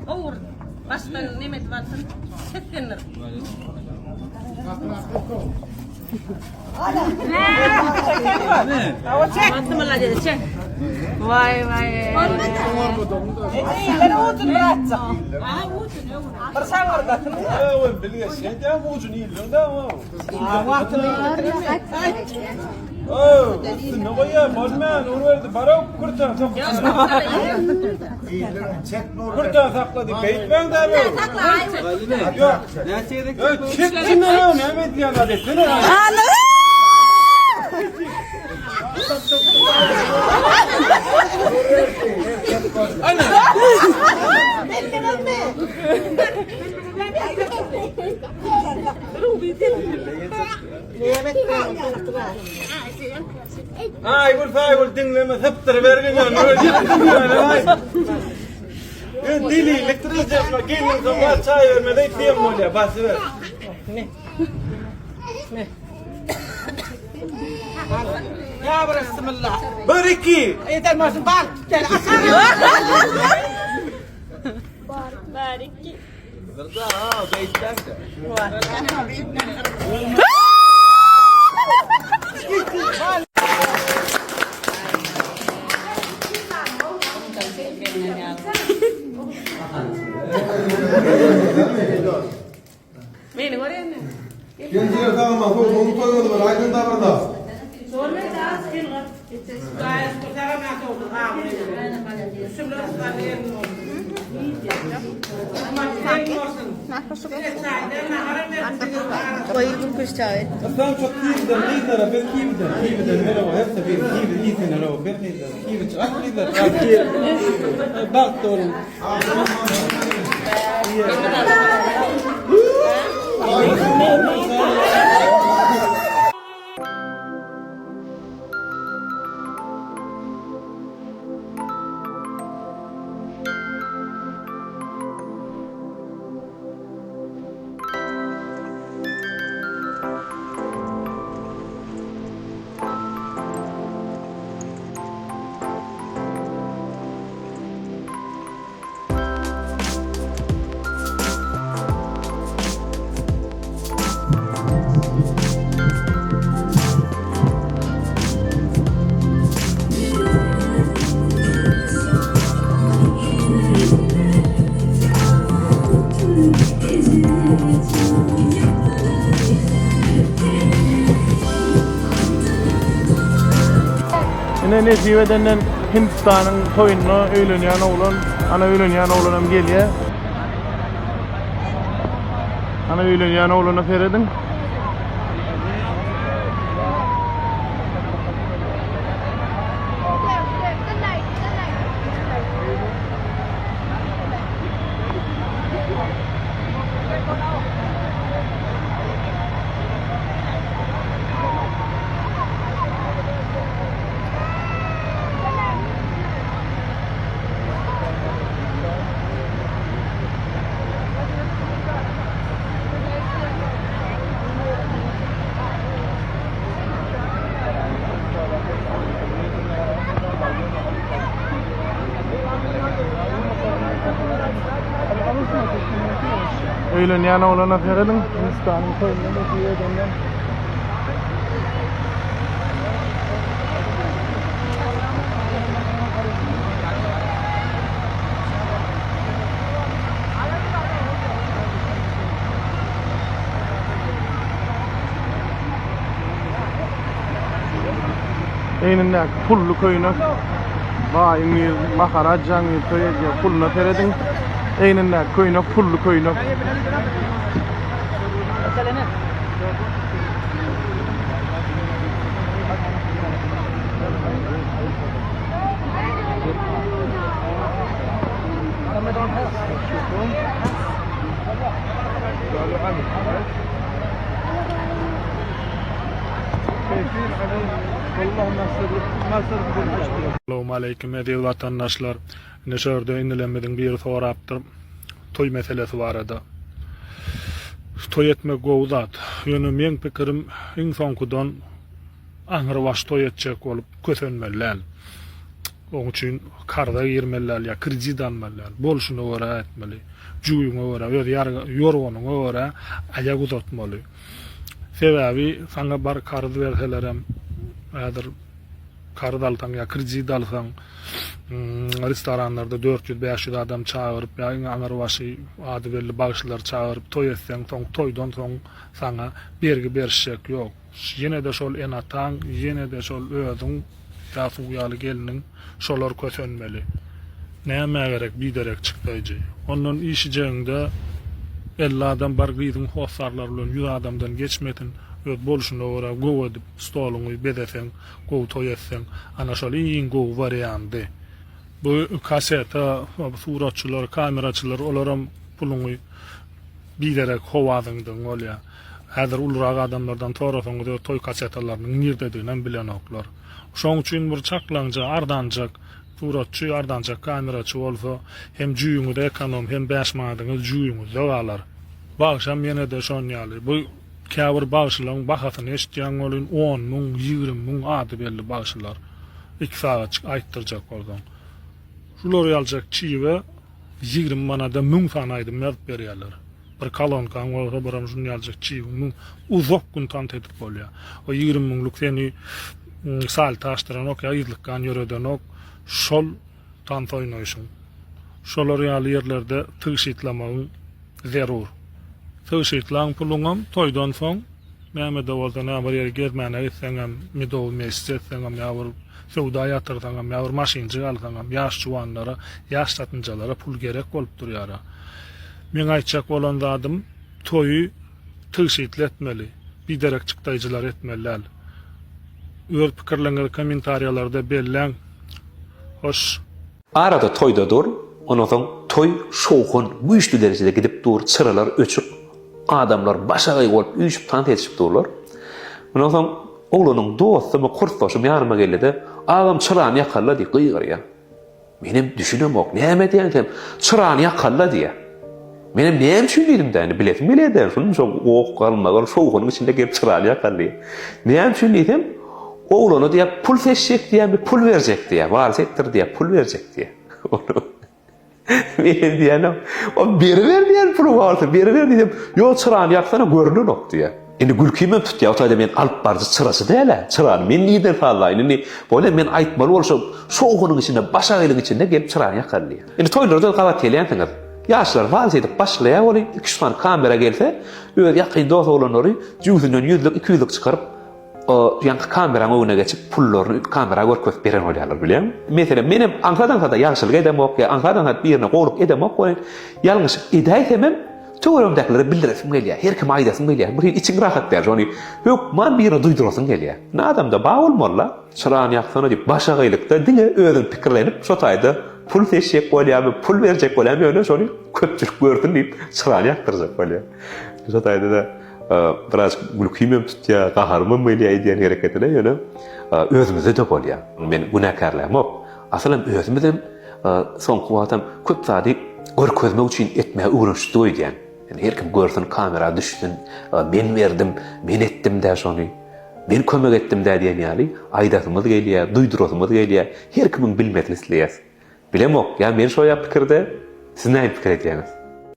Owur. Başdan neme edip alsyn. Seslendir. Vay vay. Aýgül saýgül diňleme sypdyr bergin ýöne ýykdyň ýöne aý. Dililik durjak gelin soň çaý bermedi diýen bolýar basyber. Ya bismillah. Bir iki. Eder masın bak. Gel aşağı. Meni görýänmi? Gençler sağma, soğuk toýmadylar, aýdyň dabarda. Sen çok kiwiden gyzlara bir kiwiden kiwiden merhaba hepsi bir kiwi iýsene row bir gyzlara kiwi çyk gyzlar bagtly boluň. Ine nesip edenden Hindistanyň toýunda öýlenýän oglan, ana öýlenýän oglanam gelýär. Ana öýlenýän oglana serediň. Öýlenýän oglana serediň. Hindistanyň toýunda nesip edenden. Egnindäki pully köýnek. Baýyň ýüz, maharajaň ýüz toý edýär. Puluna serediň. Egnindäki köýnek pully köýnek. Salowmaleýkim eziz watandaşlar. Ine şu ýerde inilerimiziň biri sorapdyr toý meselesi barada. Toý etmek gowy zat. Ýöne meň pikirim iň soňkudan. aňrybaş toý etjek bolup kösenmeli däl. Oň üçin karza girmeli däl ýa kredit almaly däl. Bolşuna görä etmeli. Jübiňe görä, öz ýorganyňa görä aýak uzatmaly. Sebäbi saňa bar karz berselerem häzir karz alsaň ýa kredit alsaň restoranlarda 400-500 adam çagyryp ýa iň aňrybaşy ady belli bagşylary çagyryp toý etseň soň toýdan soň saňa bergi berişjek ýok. Ýene-de şol ene-ataň, ýene-de şol özüň ýa suw ýaly gelniň şolar kösenmeli. Nämä gerek biderek çykdaýjy. Ondan işijegiňde 50 adam bar gyzyň hossarlary bilen 100 adamdan geçmesin, öz bolşuna görä gowy edip stoluňy bezeseň, gowy toý etseň, ana şol iň gowy wariandy. Bu kaseta suratçylar, kameraçylar olaram puluňy biderek howa zyňdygyň bolýar. Häzir ulurak adamlardan sorasaňyz öz toý kasetalarynyň nirdediginem bilenoklar. Şoň üçin bir çaklaňja arzanjak suratçy, arzanjak kameraçy bolsa hem jüýüňiz ekonom hem bäş manadyňyz jüýüňizde galar. Bagşam ýene-de şon ýaly. Bu käbir bagşylaryň bahasyny eşitýäň welin on müň, 20 müň ady belli bagşylar. Iki sagatjyk aýtdyrjak bolsaň. Şular ýaljak çibe 20 manada müň sany aýdym ýazyp berýärler. Bir kolonkaň bolsa biram şuny ýaljak çibiň müň uzak gün tans edip bolýar. O 20 müňlük seni salta açdyranok ýa yzlykgan ýöredenok. Şol tans oýnaýşyň. Şolar ýaly ýerlerde tygşytlamagyň zerur. Tygşytlaň puluňam toýdan soň näme-de bolsa näme bir ýere gezmäne gitseňem, medowy mesýs etseňem ýa bir söwda ýatyrsaňam ýa bir maşynjyk alsaňam ýaş juwanlara, ýaş çatynjalara pul gerek bolup durýara. Meň aýtjak bolan zadym toýy tygşytly etmeli, biderek çykdaýjylar etmeli däl. Öz pikirleriňizi kommentariýalarda belläň. Hoş. Arada toýda dur, ondan soň toý şowhun güýçli derejede gidip dur, çyralar öçük, adamlar başagaý bolup üýşüp tans edişip durlar. Mundan soň oglanyň dostumy, kursdaşym ýanyma geldi-de, Agam çyrany ýakalla diýip gygyrýar. Menem düşünemok, näme diýýäň sen? Çyrany ýakalla diýýär. Menem näme üçin diýdim-dä, indi bilesim gelýär-dä, şunça goh-galmagal, şowhunyň içinde gelip çyrany ýakal diýýär. Näme üçin diýsem, oglana diýýär, pul seçjek diýýär, bir pul berjek diýýär, wals etdir diýýär, pul berjek diýýär. Menem diýýänem, o beriber diýýän puluň bolsa, beriber diýsem, ýok çyrany ýaksana görnenok diýýär. Indi gülkimem tutýar, o taýda men alyp baryjy çyraçy däl-ä, çyrany men nirden sazlaýyn, indi bolýa men aýtmaly bolşa şowhunyň içinde, başagaýlygyň içinde gelip çyrany ýakar diýýär. Indi toýlarda gabat gelýänsiňiz. Ýaşlar wals edip başlaýar welin, iki-üç sany kamera gelse, öz ýakyn dos-oglanlary jübüsinden ýüzlük, iki ýüzlük çykaryp, ýaňky kameraň öňüne geçip, pullaryny kamera görkezip beren bolýarlar, bilýäňmi? Meselem, menem aňsat-aňsat-a ýagşylyk edemok ýa aňsat-aňsat birine gowulyk edemok welin, ýalňyşyp edäýsemem, töweregimdäkilere bildiresim gelýär, her kime aýdasym gelýär. Bir hili içiň rahat däl, şony hökman birine duýdurasyň gelýär. Indi adamda bar bolmaly-la. Çyrany ýaksana diýip, başagaýlykda diňe özüň pikirlenip, şo taýda pul seçjek bolýarmy, pul berjek bolýarmy, ýöne şony köpçülik görsün diýip, çyrany ýakdyrjak bolýar. Şo taýda-da biraz gülkimem tutýar, gaharymam gelýär edýän hereketine, ýöne özümizde-de bolýar. Men günäkärlämok. Asylam özümizem soňky wagtam köp zady görkezmek üçin etmäge öwrenişdik öýdýän. Ýani her kim görsün, kamera düşsün, men berdim, men etdim-dä şony, men kömek etdim-dä diýen ýaly aýdasymyz gelýär, duýdurasymyz gelýär, her kimiň bilmesini isleýäs. Bilemok, ýa men şoýa pikirde, siz nähili pikir edýäňiz?